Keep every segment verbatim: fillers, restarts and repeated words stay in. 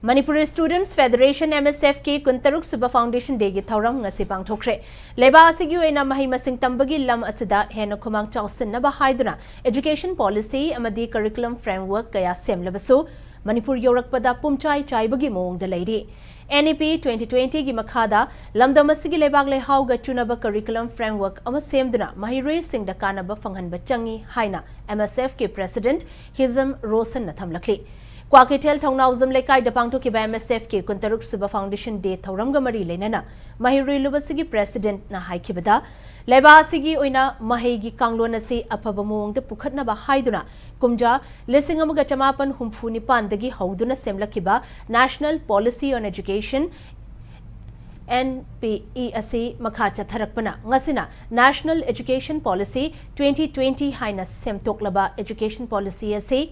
Manipur Students Federation, M S F ꯀꯤ ꯀꯨꯟꯇꯔꯨꯛ ꯁꯨꯕ Foundation Day ꯒꯤ ꯊꯧꯔꯝ ꯉꯁꯤ ꯄꯥꯡꯊꯣꯛꯈ꯭ꯔꯦ꯫ ꯂꯩꯕꯥꯛ ꯑꯁꯤꯒꯤ ꯑꯣꯏꯅ ꯃꯍꯩ ꯃꯁꯤꯡ ꯇꯝꯕꯒꯤ ꯂꯝ ꯑꯁꯤꯗ ꯍꯦꯟꯅ ꯈꯨꯃꯥꯡ ꯆꯥꯎꯁꯤꯟꯅꯕ ꯍꯥꯏꯗꯨꯅ education policy ꯑꯃꯗꯤ curriculum framework ꯀꯌꯥ ꯁꯦꯝꯂꯕꯁꯨ, ꯃꯅꯤꯄꯨꯔ ꯌꯧꯔꯛꯄꯗ ꯄꯨꯝꯆꯥꯏ ꯆꯥꯏꯕꯒꯤ ꯃꯑꯣꯡꯗ ꯂꯩꯔꯤ꯫ N E P twenty twenty ꯒꯤ ꯃꯈꯥꯗ ꯂꯝꯗꯝ ꯑꯁꯤꯒꯤ ꯂꯩꯕꯥꯛ ꯂꯩꯍꯥꯎꯒ ꯆꯨꯅꯕ curriculum framework ꯑꯃ ꯁꯦꯝꯗꯨꯅ ꯃꯍꯩꯔꯣꯏꯁꯤꯡꯗ ꯀꯥꯟꯅꯕ ꯐꯪꯍꯟꯕ ꯆꯪꯏ ꯍꯥꯏꯅ M S F ꯀꯤ President ꯍꯤꯖꯝ ꯔꯣꯁꯟꯅ ꯊꯝꯂꯛꯂꯤ꯫ ꯀ꯭ꯋꯥꯀꯩꯊꯦꯜ ꯊꯧꯅꯥꯎꯖꯝ ꯂꯩꯀꯥꯏꯗ ꯄꯥꯡꯊꯣꯛꯈꯤꯕ M S F ꯀꯤ ꯀꯨꯟꯇꯔꯨꯛ ꯁꯨꯕ Foundation Day ꯊꯧꯔꯝꯒ ꯃꯔꯤ ꯂꯩꯅꯅ ꯃꯍꯩꯔꯣꯏ ꯂꯨꯞ ꯑꯁꯤꯒꯤ Presidentꯅ ꯍꯥꯏꯈꯤꯕꯗ, ꯂꯩꯕꯥꯛ ꯑꯁꯤꯒꯤ ꯑꯣꯏꯅ ꯃꯍꯩꯒꯤ ꯀꯥꯡꯂꯣꯟ ꯑꯁꯤ ꯑꯐꯕ ꯃꯑꯣꯡꯗ ꯄꯨꯈꯠꯅꯕ ꯍꯥꯏꯗꯨꯅ ꯀꯨꯝꯖꯥ ꯂꯤꯁꯤꯡ ꯑꯃꯒ ꯆꯃꯥꯄꯟ ꯍꯨꯝꯐꯨ ꯅꯤꯄꯥꯟꯗꯒꯤ ꯍꯧꯗꯨꯅ ꯁꯦꯝꯂꯛꯈꯤꯕ National Policy on Education, N P E, ꯑꯁꯤ ꯃꯈꯥ ꯆꯠꯊꯔꯛꯄꯅ ꯉꯁꯤꯅ National Education Policy twenty twenty ꯍꯥꯏꯅ ꯁꯦꯝꯗꯣꯛꯂꯕ education policy ꯑꯁꯤ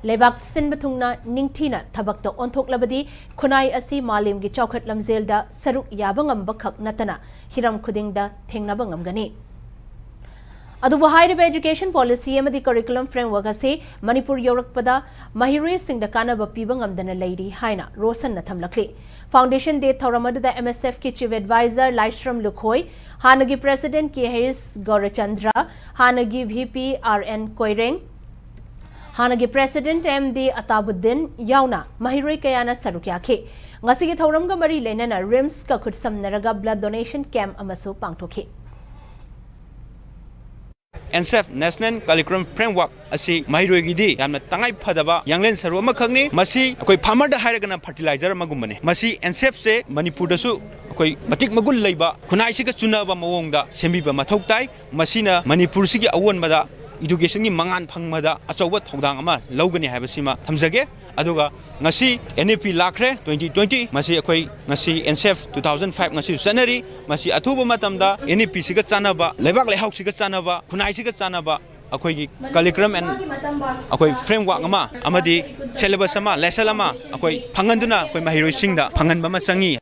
ꯂꯩꯕꯥꯛ ꯁꯤꯟꯕ ꯊꯨꯡꯅ ꯅꯤꯡꯊꯤꯅ ꯊꯕꯛꯇ ꯑꯣꯟꯊꯣꯛꯂꯕꯗꯤ ꯈꯨꯟꯅꯥꯏ ꯑꯁꯤ ꯃꯥꯂꯦꯝꯒꯤ ꯆꯥꯎꯈꯠ ꯂꯝꯖꯦꯜꯗ ꯁꯔꯨꯛ ꯌꯥꯕ ꯉꯝꯕ ꯈꯛ ꯅꯠꯇꯅ ꯍꯤꯔꯝ ꯈꯨꯗꯤꯡꯗ ꯊꯦꯡꯅꯕ ꯉꯝꯒꯅꯤ꯫ ꯑꯗꯨꯕꯨ ꯍꯥꯏꯔꯤꯕ education policy ꯑꯃꯗꯤ curriculum framework ꯑꯁꯤ ꯃꯅꯤꯄꯨꯔ ꯌꯧꯔꯛꯄꯗ ꯃꯍꯩꯔꯣꯏꯁꯤꯡꯗ ꯀꯥꯟꯅꯕ ꯄꯤꯕ ꯉꯝꯗꯅ ꯂꯩꯔꯤ ꯍꯥꯏꯅ ꯔꯣꯁꯟꯅ ꯊꯝꯂꯛꯂꯤ꯫ Foundation Day ꯊꯧꯔꯝ ꯑꯗꯨꯗ M S F ꯀꯤ Chief Advisor ꯂꯥꯏꯁ꯭ꯔꯝ ꯂꯨꯈꯣꯏ, ꯍꯥꯟꯅꯒꯤ President K H ꯒꯧꯔꯆꯟꯗ꯭ꯔ, ꯍꯥꯟꯅꯒꯤ V P R N Koireng, ꯍꯥꯟꯅꯒꯤ President M D ꯑꯇꯥꯕꯨꯗꯤꯟ ꯌꯥꯎꯅ ꯃꯍꯩꯔꯣꯏ ꯀꯌꯥꯅ ꯁꯔꯨꯛ ꯌꯥꯈꯤ꯫ ꯉꯁꯤꯒꯤ ꯊꯧꯔꯝꯒ ꯃꯔꯤ ꯂꯩꯅꯅ RIMSꯀ ꯈꯨꯠꯁꯝꯅꯔꯒ blood donation camp ꯑꯃꯁꯨ ꯄꯥꯡꯊꯣꯛꯈꯤ꯫ NSEF, National Curriculum Framework, ꯑꯁꯤ ꯃꯍꯩꯔꯣꯏꯒꯤꯗꯤ ꯌꯥꯝꯅ ꯇꯉꯥꯏ ꯐꯗꯕ ꯌꯥꯡꯂꯦꯟ ꯁꯔꯨ ꯑꯃꯈꯛꯅꯤ꯫ ꯃꯁꯤ ꯑꯩꯈꯣꯏ farmerꯗ ꯍꯥꯏꯔꯒꯅ fertilizer ꯑꯃꯒꯨꯝꯕꯅꯤ꯫ ꯃꯁꯤ NSEFꯁꯦ ꯃꯅꯤꯄꯨꯔꯗꯁꯨ ꯑꯩꯈꯣꯏ ꯃꯇꯤꯛ ꯃꯒꯨꯟ ꯂꯩꯕ, ꯈꯨꯟꯅꯥꯏꯁꯤꯒ ꯆꯨꯅꯕ ꯃꯑꯣꯡꯗ ꯁꯦꯝꯕꯤꯕ ꯃꯊꯧ ꯇꯥꯏ꯫ ꯃꯁꯤꯅ ꯃꯅꯤꯄꯨꯔꯁꯤꯒꯤ ꯑꯑꯣꯟꯕꯗ educationꯒꯤ ꯃꯉꯥꯜ ꯐꯪꯕꯗ ꯑꯆꯧꯕ ꯊꯧꯗꯥꯡ ꯑꯃ ꯂꯧꯒꯅꯤ ꯍꯥꯏꯕꯁꯤꯃ ꯊꯝꯖꯒꯦ꯫ ꯑꯗꯨꯒ ꯉꯁꯤ N E P ꯂꯥꯛꯈ꯭ꯔꯦ, twenty twenty꯫ ꯃꯁꯤ ꯑꯩꯈꯣꯏ ꯉꯁꯤ NSEF two thousand five ꯉꯁꯤꯁꯨ ꯆꯠꯅꯔꯤ꯫ ꯃꯁꯤ ꯑꯊꯨꯕ ꯃꯇꯝꯗ N E Pꯁꯤꯒ ꯆꯥꯟꯅꯕ, ꯂꯩꯕꯥꯛ ꯂꯩꯍꯥꯎꯁꯤꯒ ꯆꯥꯟꯅꯕ, ꯈꯨꯟꯅꯥꯏꯁꯤꯒ ꯆꯥꯟꯅꯕ ꯑꯩꯈꯣꯏꯒꯤ curriculum and ꯑꯩꯈꯣꯏ framework ꯑꯃ ꯑꯃꯗꯤ syllabus ꯑꯃ, lesson ꯑꯃ ꯑꯩꯈꯣꯏ ꯐꯪꯍꯟꯗꯨꯅ ꯑꯩꯈꯣꯏ ꯃꯍꯩꯔꯣꯏꯁꯤꯡꯗ ꯐꯪꯍꯟꯕ ꯑꯃ ꯆꯪꯉꯤ꯫